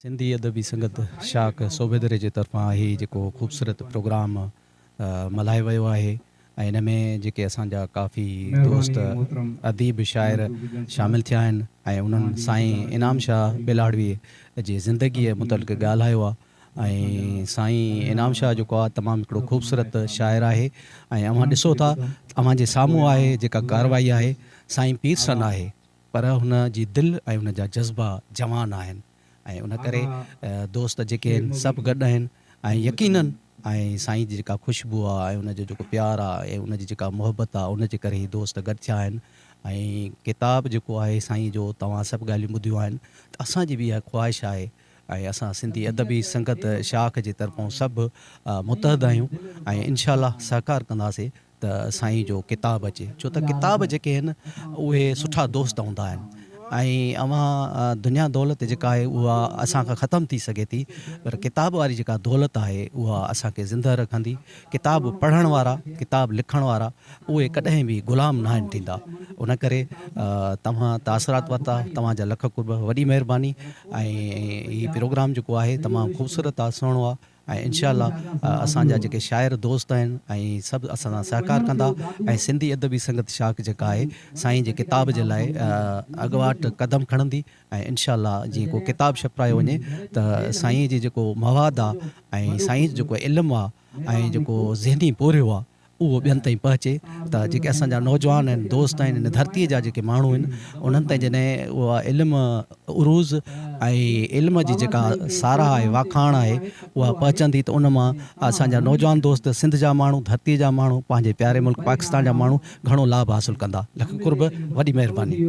سنڌي ادبي سنگت شاخ صوڀيدري جي طرفان هي جيڪو خوبصورت پروگرام ملهايو ويو آهي ۽ ان ۾ جيڪي اسان جا ڪافي دوست اديب شاعر شامل ٿيا آهن ۽ انهن سائين انعام شاهه ٻيلاڙوي جي زندگيء متعلق ڳالهايو آهي ۽ سائين انعام شاهه جيڪو آهي تمام هڪڙو خوبصورت شاعر آهي ۽ اوهان ڏسو ٿا اوهان جي سامهون آهي جيڪا ڪارروائي آهي سائين پيرسن آهي پر هن جي دل ۽ هن جا جذبا جوان آهن ۽ ان ڪري دوست جيڪي آهن سڀ گڏ آهن ۽ يقينن ۽ سائين جي جيڪا خوشبو آ ۽ ان جو جيڪو پيار آ ۽ ان جي جيڪا محبت آ ان جي ڪري هي دوست گڏ ٿيا آهن ۽ ڪتاب جيڪو آهي سائين جو توهان سڀ ڳالهيون ٻڌيون آهن ته اسان جي به اها خواهش آهي ۽ اسان سنڌي ادبي سنگت شاخ جي طرفون سڀ متحد آهيون ۽ انشاء الله سهڪار ڪنداسين ته سائين جو ڪتاب اچي ڇو ته ڪتاب جيڪي آهن اهي سٺا دوست هوندا آهن ۽ اوهان دنيا دولت جيڪا آهي اها اسان کان ختم ٿي سگهي ٿي پر ڪتاب واري جيڪا دولت آهي اها اسان کي زنده رکندي ڪتاب پڙهڻ وارا ڪتاب لکڻ وارا اهي ڪڏهن به غلام ناهن ٿيندا ان ڪري توهان تاثرات ورتا توهان جا لک قرب وڏي مهرباني ۽ هي پروگرام جيڪو آهي تمام خوبصورت آهي سهڻو آهي ۽ انشاء الله اسان جا جيڪي شاعر دوست آهن ۽ سڀ اسان سان سهڪار ڪندا ۽ سنڌي ادبي سنگت شاخ جيڪا آهي سائين جي ڪتاب جي لاء اڳواٽ قدم کڻندي ۽ انشاء الله جيئن ڪو ڪتاب ڇپرايو وڃي ته سائين جي جيڪو مواد آ ۽ سائين جو جيڪو علم آ ۽ جيڪو ذهني پورهيو آ اهو ٻين تائين پهچي ته جيڪي اسان جا نوجوان آهن دوست آهن هن ڌرتي جا جيڪي ماڻهو آهن انهن تائين جڏهن اها علم عروض ۽ علم جي جيڪا ساراهه آهي واکاڻ آهي اها پهچندي ته ان مان اسان جا نوجوان دوست سنڌ جا ماڻهو ڌرتي جا ماڻهو پنهنجي پياري ملڪ پاڪستان جا ماڻهو گهڻو لاڀ حاصل ڪندا لک قرب وڏي مهرباني.